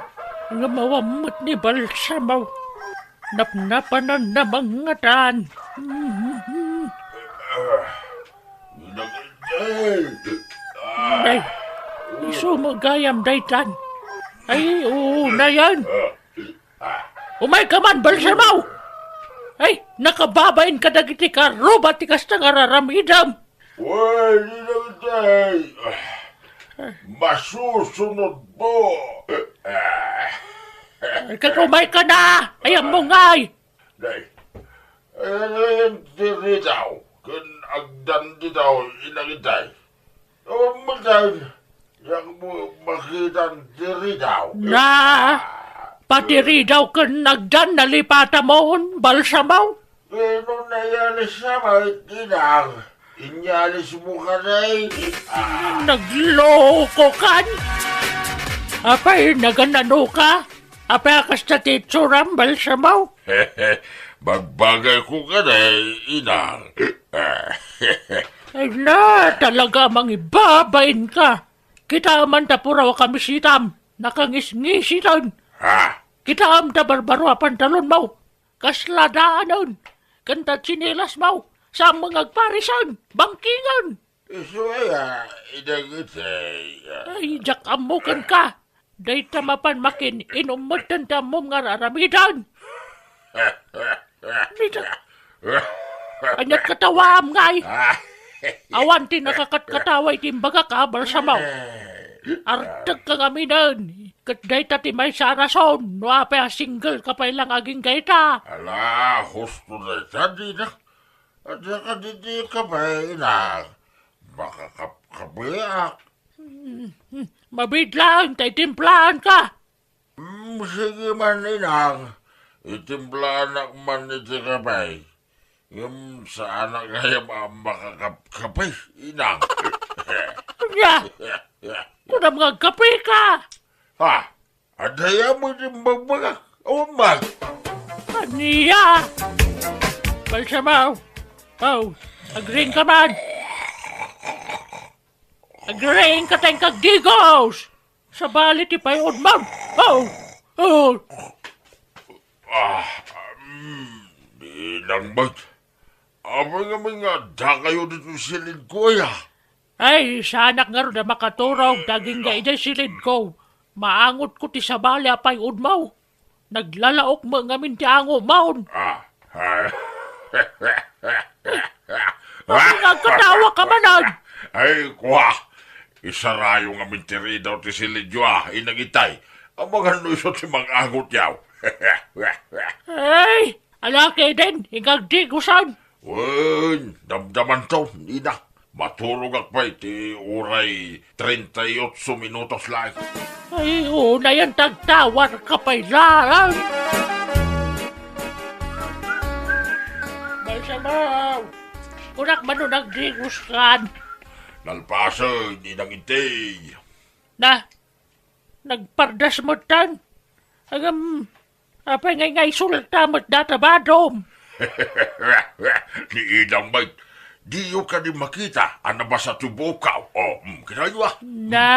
nga mawammet ni Balsamo. Napnapananna mangngatan. Inang Inday! Nay, isu met gayam daytan. Ay, unayen. Umayka man, Balsamo! Ay, nakababain kadagiti karuba ti kasta nga raramidem. Wen, Inang Inday. Masusunod po. Ay, ket umayka na! Ay, ammo ngay! Nay, eh, ti ridaw, ken agdan ditaw, Inang Inday. Awan met, diak makitan ti ridaw. Na, pati ridaw ken agdan nalipatamon, Balsamo. Pero nayalis naman, Inang. Inyalis mo ka, Nay. Ah. Nagloko kan? Apay, naganano ka? Apay a kasta ti itsuram, Balsamo? Bagbagay ko ka, Nay, Inang. Ay na, talaga mangibabain ka. Kita man ta puraw a kamisitam, nakangisngisitan. Ha? Kitaem ta barbaro a pantalonmo. Kasla daanen. Ken ta tsinelasmo. Saan met nga agparisen. Bangkingen. Isu aya, idagitay. Ay, diak ammo kenka. Dayta mapan makin-inum metten ti ammom nga ar-aramiden. Dayta. Aniat katawaam ngay? Awan ti nakakatkatawa iti imbagak a balsamo. Artegka ngaminen, ket dayta ti maysa a rason no apay a single ka pay lang agingga ita. Ala, husto dayta, dina. Adda kadi ti kape, ina. Makakapkapeak. Hmm, hmm. Mabiit laeng ta itimplaanka. Mm, sige man, inang. Itimplaan man iti kape. Ngem saanak gayam a makakapkape, inang. Ania? Kunam nga agkapeka. Ha? Adda aya met imbagbaga. Awan man. Ania? Balsamo. Oh, agriingka man. Agriingka ta inka agdigos. Sabali ti pay-odmo. Oh, oh. Ah, mm, di nang met. Apay ngamin nga addakayo ditoy silidko aya? Ay, saanak ngarud a makaturog ta agingga idiay silidko. Maangotko ti sabali a pay-odmo. Naglalaok met ngamin ti angomon. Ah, ah. Apay nga agkatawaka manen? Ay, kua. Isarayo ngamin ti ridaw ti silidyo, a, inang itay. Amangan no isu ti mang-angotyaw. Ay, ala ketdin, inka agdigosan. Wen, damdamanto, ina. Maturogak pay ti uray treinta y ocho minutos laeng. Ay, unayen ta agtawarka pay laeng. Balsamo, kunak man no nagdigoskan. Nalpasen, inang itay. Na, nagpardas metten. Agam, apay ngay nga isulta met data badom? Ni inang met, diyo kadi makita a nabasa ti buokko? O, mm, kitayo, a. Na,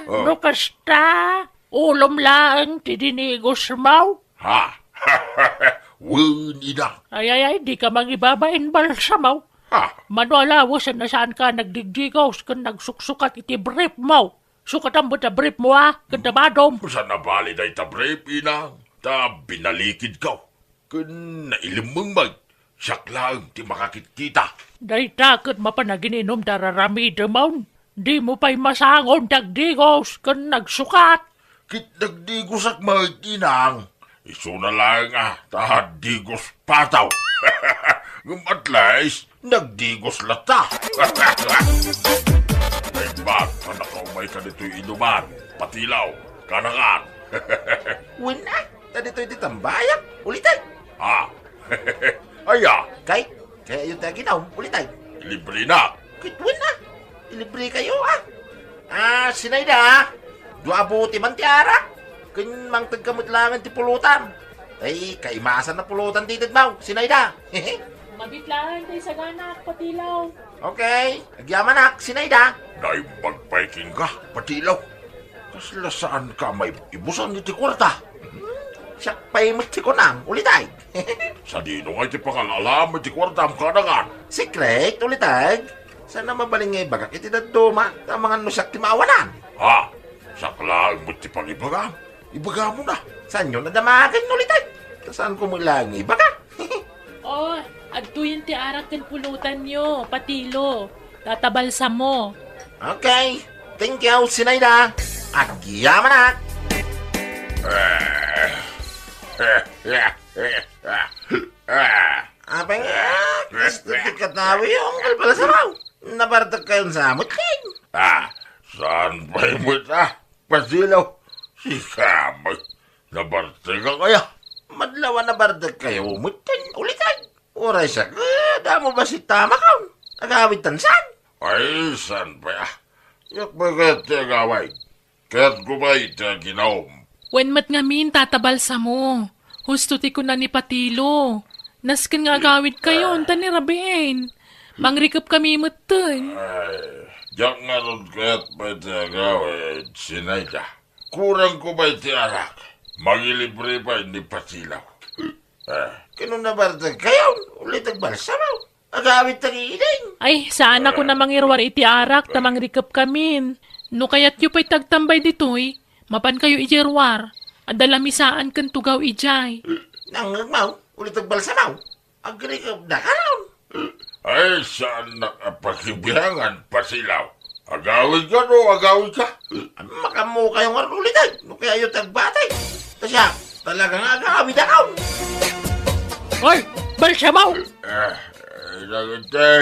Oh. No kasta, ulom laeng ti dinigosmo? Ha? Wen, inang. Ay, ay, ay, dika mangibabain balsamo. Ha? Mano a lawasen a saanka nagdigdigos ken nagsuksukat iti briefmo. Sukatam met a briefmo, a, ken ta badom. Saan a bali dayta brief, inang, ta binalikidko. Ken nailimmeng met, siak laeng ti makakitkita. Dayta ket mapan agin-inum ta ar-aramidemon. Dimo pay masangon ti agdigos ken nagsukat. Ket nagdigosak met, inang. Isuna laeng a ta digos pataw. Ngem at least, nagdigos latta. Naimbag a nakaumayka ditoy inuman, Patilaw, kanakan. Wen a, ta ditoy ti tambayan, ulitek. Ha? Aya? Kay, kay ayo ti aginum, ulitek. Librena. Ket wen a, ilibrekayo a. Ah, Sinaida, dua a bote man ti arak. Ken mangtegka met laengen ti pulutan. Ay, kaimasan a pulutan ti itedmo, Sinaida. Mabiit laeng ti isaganak, Patilaw. Okay, agyamanak, Sinaida. Naimbag pay kenka, Patilaw. Kasla saanka maibusan iti kuarta? Hmm, siak pay met ti kunam, ulitek. Sadino ngay ti pangal-alam iti kuartam, kanakan? Secret, ulitek. Saan a mabalin nga ibagak iti dadduma, ta amangan no siak ti maawanan. Ha? Siak laeng met ti pangibagam. Ibagamon a. Saanyo a damagen, ulitek. Ta saanko met laeng nga ibaga. O, adtoyen ti arak ken pulutanyo, Patilo. Tata Balsamo. Okay. Thank you, Sinaida. Agyamanak. Apay nga, kastoy ti katawi, Uncle Balsamo. Nabartekkayon sa met, Ken. Ah, saan pay met a, Patilo? Sika met. Nabartekak aya? Madlaw a nabartekkayo met, Ken, ulitek. Uray siak, eh, damo bassit ti amakon. Agawidtan saan? Ay, saan pay a? Diak pay kayat ti agawid. Kayatko pay ti aginum. Wen met ngamin, Tata Balsamo. Husto ti kuna ni Patilo. Nasken nga agawidkayon, ta ni rabiin. Mangrikepkami metten. Ay, diak ngarud kayat pay ti agawid, Sinaida. Kurangko pay ti arak. Mangilibre pay ni Patilaw. Ah. Ket no nabartek kayon, ulit agbalsamo. Agawid ta ni Inang. Ay, saan ako na mangiruar iti arak ta mangrikep kamin. No kayatyo pay tagtambay ditoy, mapan kayo iti ruar. Adda lamisaan ken tugaw idiay. Nangngegmo, ulit agbalsamo. Agrikep da karon. Ay, saannak a pakibiangan, Pasilaw. Agawid ka no agawid ka? Makaammo kayo nga ulit ay, no kayatyo tagbatay. Ta siak, talaga nga agawid ako. Hoy, balsamo! Eh, eh, dagiti.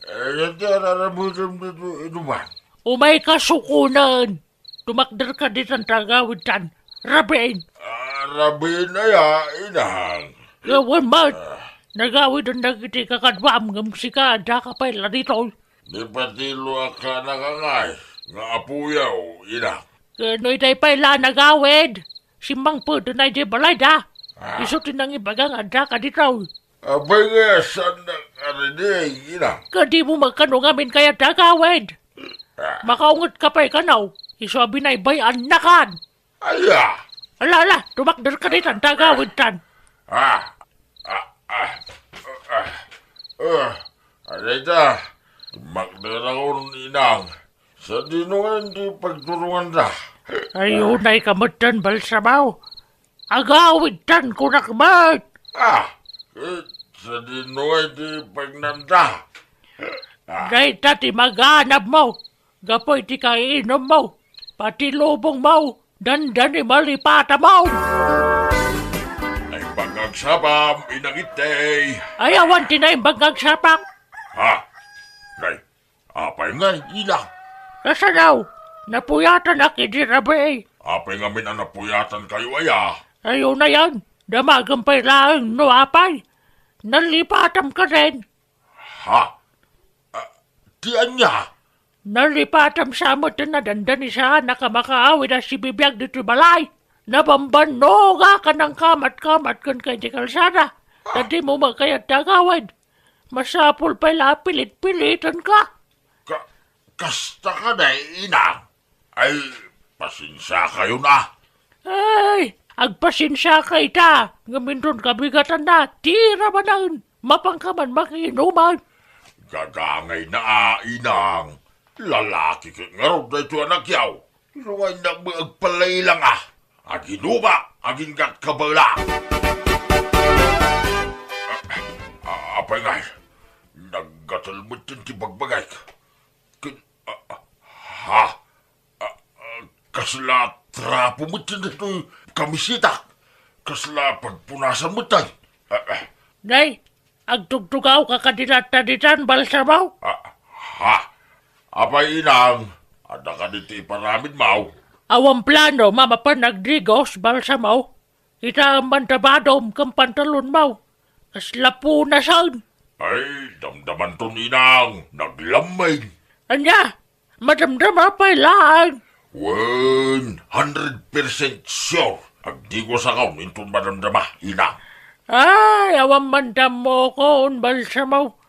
Eh, dagiti, ararabutam dito, inuman. Umay ka sukunen. Tumakder ka ditan ta agawidtan. Rabiin. Ah, rabiin aya, inang. Gawen met. Ah. Nagawiden dagiti kakaduam ngem sika, adda ka pay la ditoy. Ni Patilo a kanakangay nga apoyo, inang. Ket no itay pay la nagawid, simmangpeten idiay balayda. Ah. Isu ti nangibaga nga adda ka ditoy. Apay nga saannak a rinig, inang? Ket dimo met kano ngamin kayat ti agawid. Ah. Makaunget ka pay kano, isu a binaybay-annakan. Aya! Ala, ala, tumakder ka ditan ta agawidtan. Ah, ah, ah, ah, ah, ah, adayta, tumakder akon, inang. Sadino nga iti pagturonganda? Ay, unay ka metten, balsamo. Agawidtan kunak met. Ah, eh, sadino nga iti pagnanda? Ah. Dayta ti maganabmo. Gapu iti kaiinummo, pati lubongmo, dandani malipatamo. Naimbag nga agsapam, inang Itay. Ay, awan ti naimbag nga agsapak. Ha? Nay, apay ngay, inang? Kasano? Napuyatanak idi rabii. Apay ngamin a napuyatan kayo aya? Ay, unayen, damagem pay laeng no apay. Nalipatam ka rin. Ha? Ah, ti ania? Nalipatam sa met ti nadandani saanak a makaawid a sibibiag ditoy balay. Nabambannoga ka nangkamatkamat kenka iti kalsada. Ta dimo met kayat ti agawid. Masapul pay la a pilit-pilitenka. Ka-, kasta kadi, inang? Ay, pasensiakayon a. Ay, agpasensiaka ita, ngem inton kabigatanna, tira manen, mapanka man makiinuman. Gagangayna a, inang. Lalaki ket ngarud daytoy a nagyaw. Isu nga innak met agpalailang a. Aginuma, aginggatkabela. Ah, ah, apay ngay, naggatel met ti bagbagayk. Ken, ah, ah, ha? Ah, ah, kasla trapo met daytoy kamiseta. Kasla pagpunasan met tay. Ah, ah. Nay, agtugtugawka kadi latta ditan, balsamo? Ah, ha? Apay, inang, adda kadi ti iparamidmo? Awan plano, mamapan agdigos, balsamo. Kitaem man ta badom ken pantalonmo. Kasla punasen. Ay, damdamanton, inang, naglamming. Ania? Madamdama pay laeng. Wen, hundred percent sure. Agdigosakon inton madamdama, inang. Ay, awan man dammokon, balsamo.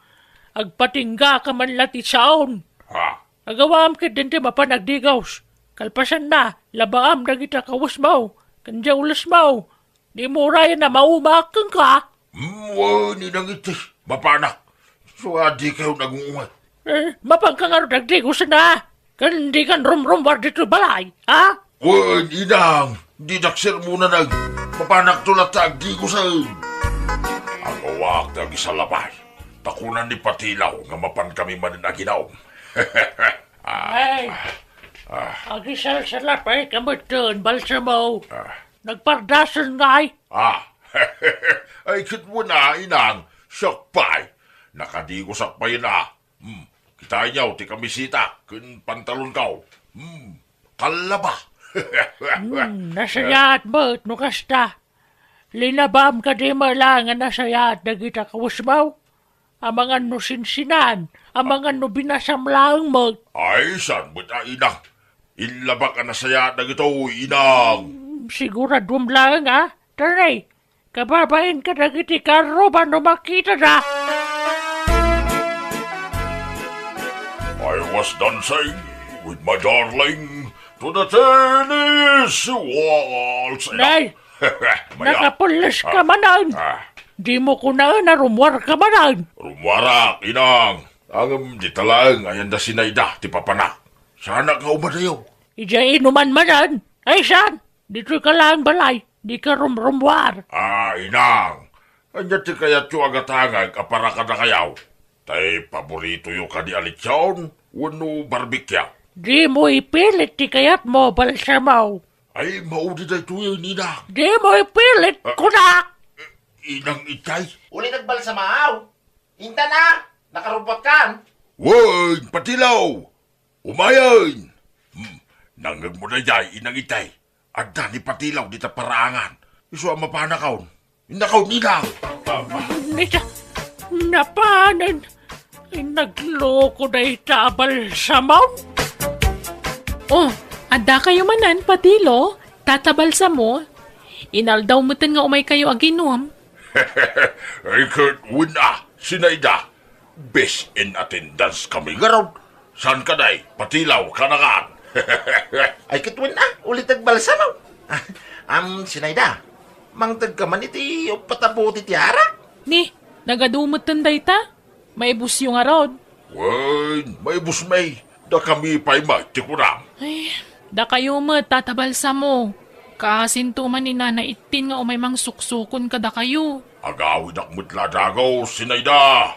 Agpatinggaka man la ti saon. Ha? Agawam ketdin ti mapan agdigos. Kalpasanna, labaam dagiti kawesmo, ken diay ulesmo. Dimo urayen a maumaak kenka? Mm, wen, inang Itay, mapanak. Isu a dikayo nagung-ungay. Eh, mapanka ngarud agdigosen a? Ken dikan rumrummuar ditoy balay, ha? Wen, inang, didak sermonanen. Mapanakto latta agdigosen. Agawak ti agisalapay. Ta kuna ni Patilaw nga mapankami manen aginaum. Ah, ay, ah, ah. Agisalsalapay ka metten, balsamo. Ah. Nagpardasen ngay? Ah. Ay, ket wen a, inang, siak pay. Nakadigosak pay a. Hmm, kitaenyo ti kamiseta ken pantalonko. Hmm, kallaba. Hmm, nasayaat met no kasta. Linabam kadi met laeng a nasayaat dagiti kawesmo? Amangan no sinsinan, amangan no binasam laeng met. Ay, saan met a, inang? Inlabak a nasayaat dagitoy, inang. Hmm, siguraduem laeng a? Tara, kababain kadagiti karruba no makitada. I was dancing with my darling to the tennis walls. Nay, Maya. Nakapules ka Ah, manen. ah. Dimo kunaen a rummuar ka manen. Rummuarak, inang. Ngem dita laeng a yanda Sinaida ti papanak. Saanak nga umadayo. Idiay inuman manen. Ay, saan? Ditoy ka laeng balay. Dika rumrummuar. Ah, inang. Ania ti kayatyo a gatangek a para kadakayo? Tay paboritoyo kadi a lechon wenno barbecue? Dimo ipilit ti kayatmo, Balsamo. Ay, maudi daytoyen, inang. Dimo ipilit, Ah. kunak! Inang Itay? Uli nagbalsamaw. Intan a, nakarubbuatkan. Wen, Patilaw! Umayen! Hmm, nangngegmo daydiay, Inang Itay. Adda ni Patilaw dita paraangan. Isu a mapanakon. Innakon, inang! Ita, napanen. Nagloko dayta a Balsamo. Oh, addakayo manen, Patilo, Tata Balsamo. Inaldaw meten nga umaykayo aginom. Ay, ket wen a, Sinaida. Best in attendance kami ngarud. Saan ka, day? Patilaw, kanakan. Ay, ket wen a, uli ti agbalsamo. Am, Sinaida, mangted ka man iti uppat a bote ti arak? Ni, nagadu meten dayta. Maibusyo ngarud. Wen, maibus, May. Dakami pay met ti kunam. Ay, dakayo met, Tata Balsamo. Kaasinto man ni Nana Ittin nga umay mangsuksukon kadakayo. Agawidak met la dagus, Sinaida.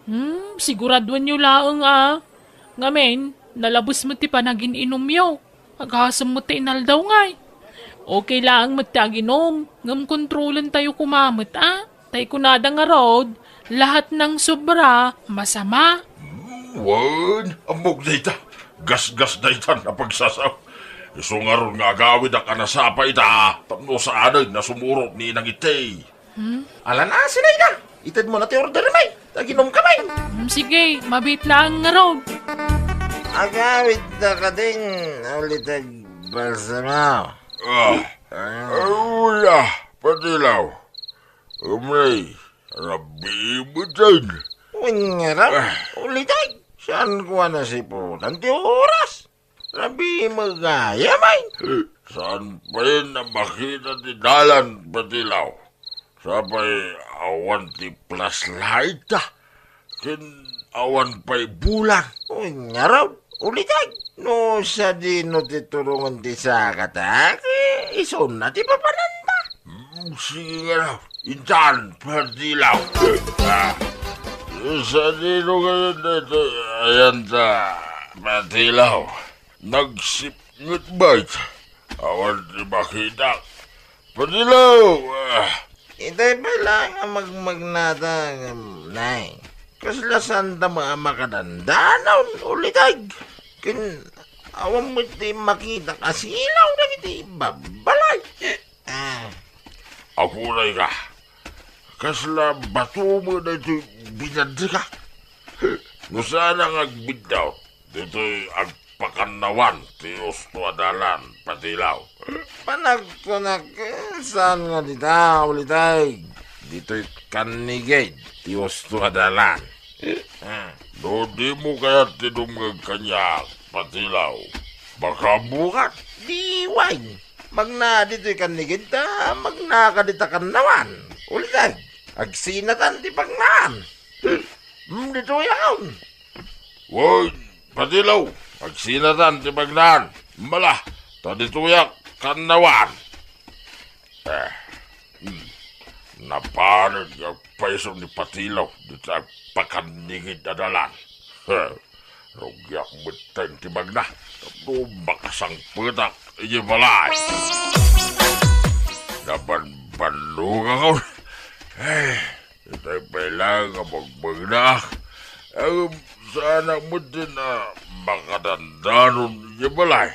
Hmm, siguraduenyo laeng a. Ngamin, nalabes met ti panagin-inumyo. Agasem met ti inaldaw ngay. Okay laeng met ti aginom, ngem kontrolentayo koma met a. Tay kunada ngarud, lahat ng sobra, masama. Hmm, wen, ammok dayta. Gasgas daytan a pagsasao. Isu ngarud nga agawidak a nasapa ita, tapno saanen a sumurot ni Inang Itay. Hmm? Ala na, Sinaida. Itedmo na ti order, May. Aginom ka, May. Hmm, sige, mabiit laeng ngarud. Agawid na kadin, uli ti agbalsamo. Ah, ah, ula, Patilaw. Umay, rabii meten. Wen ngarud, Ah. Uli ti, saanko a nasiputan ti oras. Rabii met gayam, May. Saan pay a makita ti dalan, Patilaw? Sapay awan ti flashlight, a. Ken awan pay bulan. Wen ngarud, uli ti, no sadino ti turongen ti sakata, ket isuna ti papananta. Hmm, sige ngarud. Intan, Patilaw. Ah, sadino ngayon daytoy ayanta, Patilaw? Nagsipnget met. Awan ti makitak. Patilaw! Ah. Itay pay laeng a magmagnata, Nay. Kasla saanta met a makadandanon, uli ti. Ken awan met ti makitak a silaw dagiti babbalay. Ah. Aguray ka. Kasla bato met daytoy binadrika. No saan nga agbiddut, ditoy agpakannawan ti usto a dalan, Patilaw. Panagkunak, eh, saan nga dita, uli ti. Ditoy kannigid ti usto a dalan. Ah. No dimo kayat ti dumngeg kaniak, Patilaw, makaammokan. Di wen. Magna ditoy kannigid ta, magnaka dita kannawan. Uli ti, agsinatan ti pagnaan. Hmm, ditoy akon. Wen, Patilaw, agsinatan ti pagnaan. Mala, ta ditoyak kannawan. Eh, hmm. Napanen nga agpayso ni Patilaw dita agpakannigid a dalan. Rugiak metten ti magna tapno makasangpetak idiay balay. Nabanbannogakon. Eh, itay pay laeng a magmagnaak. Ngem saanak metten a makadandanon idiay balay.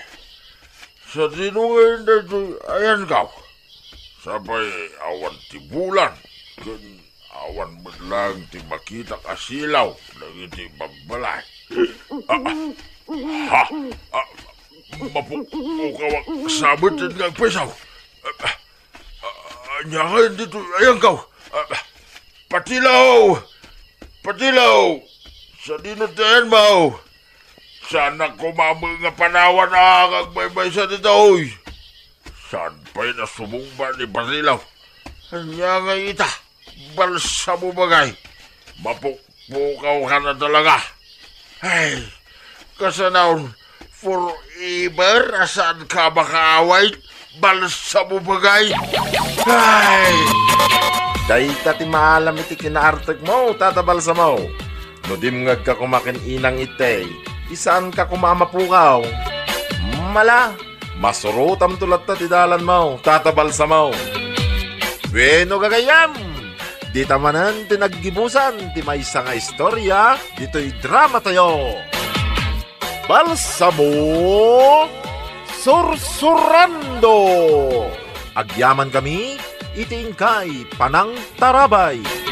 Sadino ngayen daytoy ayanko? Sapay awan ti bulan, ken awan met laeng ti makitak a silaw dagiti babbalay. Ah, ah, ha? Ah, mapukpukawak sa metten nga agpayso. Ah, ah, ania ngayen ditoy ayanko? Ah, Patilaw! Patilaw! Sadino ti ayanmo? Saan a kumameng a panawan a agbaybaysa ditoy? Saan pay nasumungba ni Basilaw? Ania ngay ita? Balsamo bagay. Mapukpukaw ka na talaga. Ay, kasanaon, forever a saan ka makaaway, balsamo bagay. Ay! Dayta ti maalam iti kinaartekmo, Tata Balsamo. No dimngegka koma ken Inang Itey, ti saanka koma a mapukaw. Mala, masurotamto latta ti dalanmo, Tata Balsamo. Bueno, gagayyem, dita manen ti naggibusan ti maysa nga istorya ditoy dramatayo. Balsamo Sursurando! Agyamankami iti inkay panangtarabay.